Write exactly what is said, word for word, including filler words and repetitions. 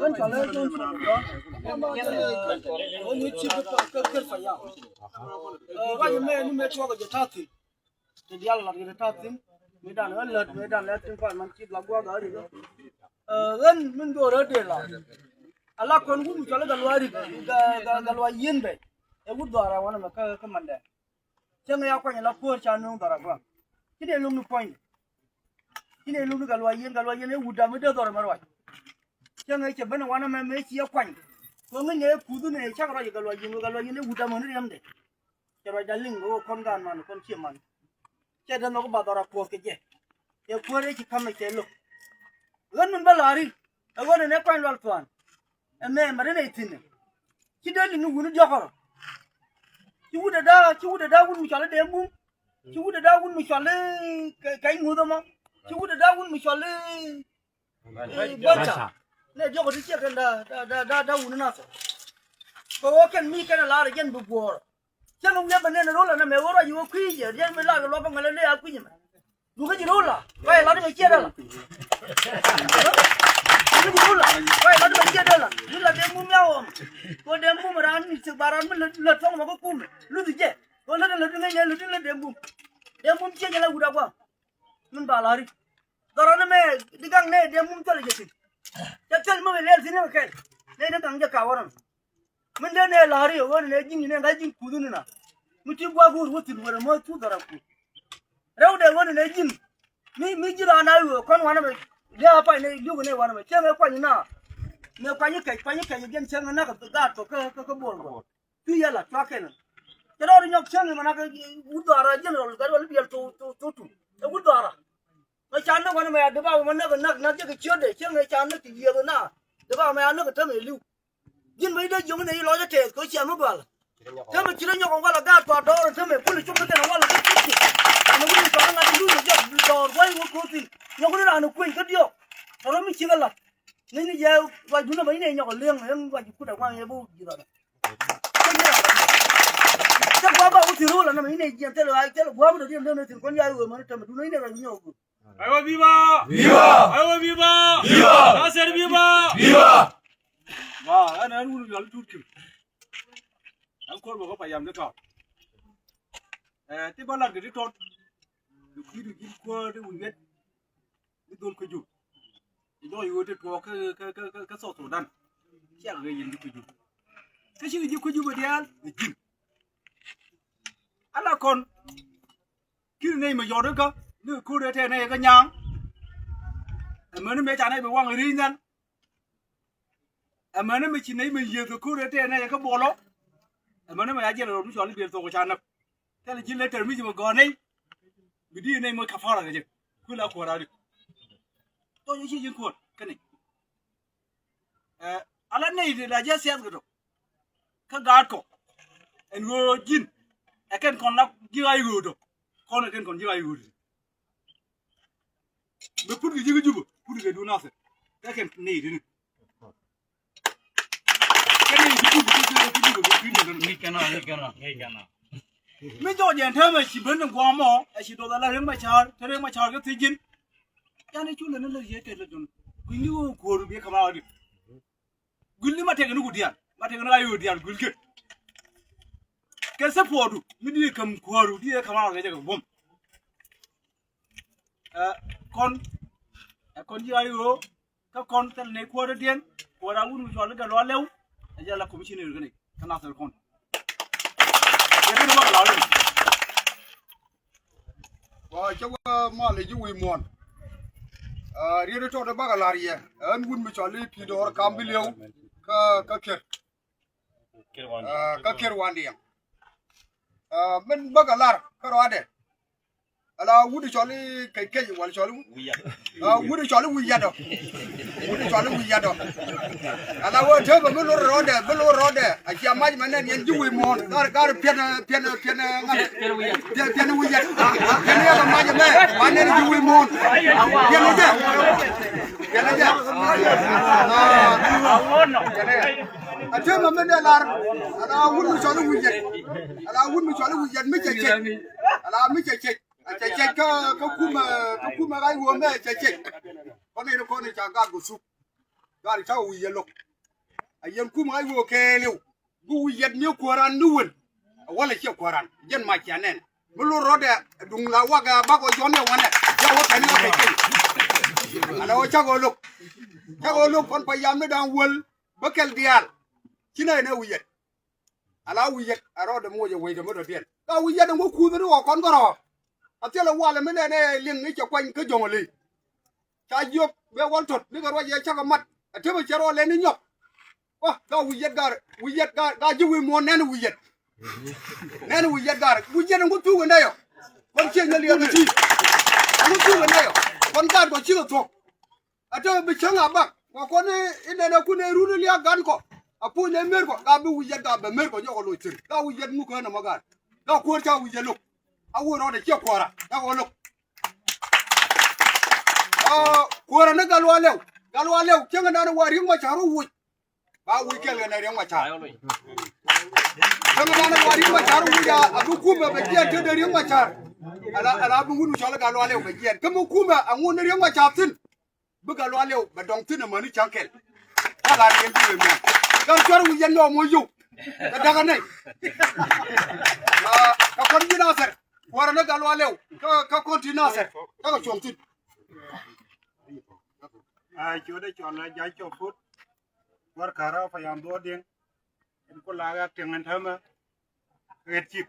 Ɣän cɔalɛ John Chirɛp Kuɔn. Ɣän ŋi̱i̱c ci bi pa kä kër pa yaw. Ruac mɛ ni mɛ tuɔk jɛ ta̱thi̱n. Ti diaal lat kɛ ti ta̱thi̱n. Mi dan ɣän lät mi dan lät tin kɔc man ci la gua̱a̱th a ri. Ɣän min do̱r ɣä dee la. Ala kɔn wut mi cɔl i̱ Gatluak Rik, Ga- Ga- Gatluak Yieen bɛ. Ɛ wut dhɔaar a wanɛ mɛ kä kä mandɛ. Cäŋ ya kuany la kuäär ca nööŋ dhɔr a gua̱a̱th. Ci dee lo̱ŋ ni puɔ̱ny. Ci dee lo̱ŋ ni Gatluak Yieen, Gatluak Yieen ɛ wut dam mi dee dhɔr mɛ ruac. Cäŋ ɛ cɛ ben wanɛ mɛ mɛ ci yɛ kuany. Kɛ ŋi̱n ɛ kuth ni cak ruac Gatluak Yieen, Gatluak Yieen ɛ wut dam ni riɛmdɛ. Cɛ ruacda liŋ ɣöö kɔn gaat man kɔn cie man. Cɛ dee nhɔk ba dhɔr a kuɔth kɛ jɛ. Cɛ kuäär ëë ci ka̱m ɛ cɛ lo̱k. Ɣän min bä la̱r i̱ ɛ ɣöö nɛn ɛ kuany lual thuan. Ɛ mɛ mɛ rin ɛ thi̱n ɛ. Ci dee liŋ i̱ wuni diɔ̱k ɣɔrɔ. Ci wut ɛ da̱a̱ ci wut ɛ da̱a̱ wut mi cɔal i̱ Dee Mum. Ci wut ɛ da̱a̱ wut mi cɔal i̱ Kɛ- Kɛc Ŋuth ɛmɔ. Ci wut ɛ da̱a̱ wut mi cɔal i̱ Bätha. Nɛ diɔ̱k ti ciɛ kɛn da da da da wuni nath. Kɛ ɣöö kɛn mi kɛn a lar jɛn bi guɔ̱ɔ̱r. Cäŋ wiɛ bɛ nɛn ro̱l anɛ mɛ ɣöö ruac ɣöö kui̱ yɛ jɛn mi lar kɛ luɔp bä ŋäl ɛ lëë a kui̱ mɛ. Dukä ji̱ ro̱l la ruac ɛ lat mɛ ciɛ dee la. Dukä ji̱ ro̱l la ruac ɛ lat mɛ ciɛ dee la. Dukä la Dee Mum ya ɣɔm. Kɛ Dee Mum raan ni thik ba raan mi lät lät thɔŋ mɛ kä kumɛ luth jɛ. Kɛ lät lät ŋäc nɛ lät lät Dee Mum. Dee Mum ciɛ jɛ la wut a gua̱a̱. Min ba la̱ri dhɔrɔni mɛ di gaŋ nɛ Dee Mum thil jɛ thi̱n. Cɛ thil mi lɛl thi̱n kɛl nɛ ni gaŋ jɛ ka wärä. Min dee nɛ la̱ri ɣöö nɛ ji̱n ni nɛ ŋa̱c ji̱n kuthni na. Mi ti gua̱a̱k wur wä thi̱n wärä mä thu dhɔrɔ kuth. Rɛw dee ɣöö nɛ ji̱n mi mi ji̱ raan a ɣöö kɔn wanɛ mɛ. Lia̱a̱ pay nɛ liuk nɛ wanɛ mɛ cɛ mɛ kuany na. Mɛ kuany kɛc kuany kɛc jɛn cɛ mɛ nak gaat kɔ kä kä buɔl gɔɔ. Cu yɛ la cua kɛn. Cɛ rɔɔd nyɔk cäŋ mɛ nak wut dhɔaara general gat wal biɛl tu tu tu tu. Ɛ wut dhɔaara. Mɛ ca näk wanɛ mɛ a debak mɛ näk näk näk jɛ kɛ ciötdɛ cäŋ mɛ ca näk ti yiëëk na. Debak mɛ a näk tämɛ li̱w. Ji̱n mɛ i̱ dee jiöŋ inɛ i̱ lɔc ɛ tɛɛth kɛ ciɛ mi bal. Tämɛ ci rɔ nyɔk ɛ wal a gaat kua dɔɔr tämɛ kul cuk ni kɛn ɛ wal ɛ kä cuk cuk. Mɛ wut in cɔal ɛ ŋa̱t in duun ɛ jɔk dɔɔr gua̱c wä ko̱o̱thin. Nyɔk ni raan ɛ kueny kä diɔ̱k. Tɔrɔ mi cikɛ la̱t. Ŋäcni jɛ ruacdun ɛmɔ inɛ nyɔk ɛ li̱eŋ ɛn ruac kut ɛ ŋuaŋ ɛ bä ji̱ rɔdɛ. Cä gua̱a̱p ba wä thi̱n ro̱o̱l ɛnɛ mɛ inɛ jiɛn thilɛ ɣa̱c thilɛ gua̱a̱p dɔ̱diɛn dee nɛ thi̱n kuän ya̱ i̱ ɣöö mɛn tämɛ dun inɛ ruac nyɔk ɛ gua̱a̱p. Aywa viva! Viva! Aywa viva! Viva! Nasir viva! Viva! Wa ɛn ɛn wun yɔl tut kim. Ɛn kuɔr bä kä payam dee tɔt. Ɛ ti bä lat kɛ ti tɔt. Di kui̱du ji̱n kuäär ti wun ŋet. Ni dhol kä Jub. I̱ jɔk i̱ ɣöö ti tuɔɔk kä kä kä kä South Sudan. Ciak ɣöö yɛn ji̱ kä Jub. Kä ci ji̱ kä Jub diaal i̱ ji̱n. Ala kɔn. Ki̱n nɛy mɛ yɔt ikä ni ko̱r ɛ tɛɛnɛ ikä nyaŋ. Ɛmäni mëë ca nɛy bi waŋ ri̱i̱ny nhial. Ɛmäni mi ci nɛy mi yiëth kɛ ko̱r ɛ tɛɛnɛ yɛ kä buɔlɔ. Ɛmäni mi ya jiɛl rɔɔd mi cɔal i̱ biɛl thok ca näk. Thilɛ ji̱ lɛ tɛr mi ci mi gɔ̱r nɛy. Bi di̱i̱t nɛy mi kafara kɛ jɛ kuil a kuɔr a rik. Tɔ̱ ci ji̱ kuɔr kä nɛy. Ɛ ala nɛy ti la jiɛ siath kɛ tɔ. Kä gaat kɔ ɛn ɣöö ji̱n ɛ kɛn kɔn la ji̱ ɣa̱c ɣöö tɔ. Kɔn ɛ kɛn kɔn ji̱ ɣa̱c ɣöö tɔ. Bɛ put kɛ ji̱ kä Jubɛ put kɛ duun Nasir. Kä kɛn nɛy tini. Kɛn nɛy ti put kɛ ji̱ kä Jubɛ kɛ kui̱n kɛ kɛn. Ŋi̱c kɛn a ŋi̱c kɛn a ŋi̱c kɛn a. Mi jɔk jɛn täämɛ ci ben ni gua̱a̱m mɔ ɛ ci duɔth ala Riek Machar te Riek Machar kä thiec ji̱n. Yan i̱ cu lät ni lät yee kɛ lät dun kui̱ni wä kuɔ̱ɔ̱r bi kɛ ma ɣä di. Gul ni ma tɛk ni ku diaal ma tɛk ni ɣa̱c ɣöö diaal gul kɛ. Kɛ support du mi di käm kuäär du di ɛ käm a rɔ kɛ jɛ kɛ buɔ̱m. Ɛ kɔn ɛ kɔn ji̱ ɣa̱c ɣöö kä kɔn thil ni kuäär diɛn kuäär a wun mi cɔal i̱ kɛ lual lɛw. Ɛ jɛ la commissioner kɛ ni kä Nasir kɔn. Kɛ ni wä kɛ la wä ni. Wa cä wä mal i̱ ji̱ wi̱i̱ muɔ̱ɔ̱n. Riet i̱ tɔt i̱ bakɛ la̱r yɛ ɛn wut mi cɔl i̱ pi̱i̱ dɔɔr kam bi liɛw. Kä kä kiɛr. Kä kiɛr wandiɛŋ. Min bakɛ la̱r kä rɔadɛ. Ala wut i̱ cɔl i̱ kec kec wal cɔl i̱ wut i̱ cɔl i̱ wi̱i̱ yat ɔ. Wut i̱ cɔl i̱ wi̱i̱ yat ɔ. Ala wä tëëpä mi lor rɔɔdɛ mi lor rɔɔdɛ. A cia mac mɛ nɛn yɛn ji̱ wi̱i̱ muɔ̱ɔ̱n gar gar piɛn piɛn piɛn ŋa̱t. Piɛn piɛn wi̱i̱ yat piɛn yat a mac mɛ ba nɛn ji̱ wi̱i̱ muɔ̱ɔ̱n. Piɛn jɛ piɛn jɛ. A tëëpä mi nɛ lar ala wut mi cɔl i̱ wi̱i̱ yat. Ala wut mi cɔl i̱ wi̱i̱ yat mi cɛ cɛ ala mi cɛ cɛ. A cɛ cɛ kä kä kumɛ kä kumɛ ɣa̱c wä mɛ cɛ cɛ. Kɔn in kɔ ca gaat kɔ thuk. Gaat cakɔ wi̱i̱ yɛ lo̱k. A yɛn kum ŋa̱c wee kɛɛliw. Bi wi̱i̱ yɛt mi kuääran ni wen. A wälɛ ciɛ kuääran jɛn mac cia nɛn. Mi lo̱r rɔ̱dɛ duŋ la wakɛ bakɔ jɔ̱ɔ̱n yɛ wanɛ. Cakɔ wä kɛn ni wä kɛ cɛy. Ala wä cakɔ lo̱k. Cakɔ lo̱k kɔn pa yam ni da̱ŋ wäl. Bä kɛl diaal. Ci nɛy nɛ wi̱i̱ yɛt. Ala wi̱i̱ yɛt a rɔɔdɛ mi wä jɛ wecdɛ mi dɔ̱diɛn ka wi̱i̱ yɛt ɛŋu kuuth ni wä kɔn kärɔ̱. A thilɛ walɛ mi nɛnɛ liŋ ni cɛ kuany kä jɔ̱ŋ ali. Ca jiök bɛ wal tɔt ni kɛ ruac yɛ cakɛ mat. A tëmɛ cɛ rɔɔdɛ ni nyɔk. Wä ka wi̱i̱ yɛt gar wi̱i̱ yɛt gar gar ji̱ wi̱i̱ muɔ̱ɔ̱n nɛn wi̱i̱ yɛt. Nɛn wi̱i̱ yɛt gar wi̱i̱ yɛt ɛŋu thuukɛ nɛy ɔ. Kɔn ciëŋ ni liɛl kɛ ti. Ɛŋu thuukɛ nɛy ɔ. Kɔn gaat kɔ cikɛ thuɔ̱k. A te bi cäŋ a bak kɔ kɔn inɛnɛ kun ɛ run liak gan kɔ. A puɔ̱ny ɛ mer kɔ ka bi wi̱i̱ yɛt ka bɛ mer kɔ nyɔk ɔ loc thi̱n ka wi̱i̱ yɛt ŋuk kä nɔmɔ gan. Ka kuäär ca wi̱i̱ yɛt lo̱k. A wur rɔɔdɛ ciɛ kuäärä ka kɔ lo̱k. Kuäärä ni gal wa lɛw. Gal wa lɛw cäŋ inɛnɛ wa ri̱ŋ ma ca̱r wä wuc. Ba wi̱i̱ kɛl kɛ nɛ riɛŋ ma ca̱r. Cäŋ inɛnɛ wa riɛŋ ma ca̱r wä wuc a bi kumɛ bɛ jiɛn te dee riɛŋ ma ca̱r. Ala ala bi wun cɔl gal wa lɛw bɛ jiɛn kä mi kumɛ a ŋun ni riɛŋ ma ca̱r thi̱n. Bi gal wa lɛw bɛ dɔŋ thi̱n amäni cäŋ kɛl. Ka la riɛn bi wee mɛn. Gal cuɛr wi̱i̱ yɛn nɔmɔ yio̱w. Kɛ da̱k anɛy. Ka kɔn ji̱ Nathɛr kuäärä ni gal wa lɛw. Kä kɔn ti Nathɛr kä kɛ cuɔ̱ŋ thi̱n. A ciötdä cɔl a ja̱c cɔk put. Kuäär ka̱rä pa yan dhuɔ̱ɔ̱diɛn. Ɛn ku la ɣak tiɛŋ ɛn täämɛ. Ɣet cip.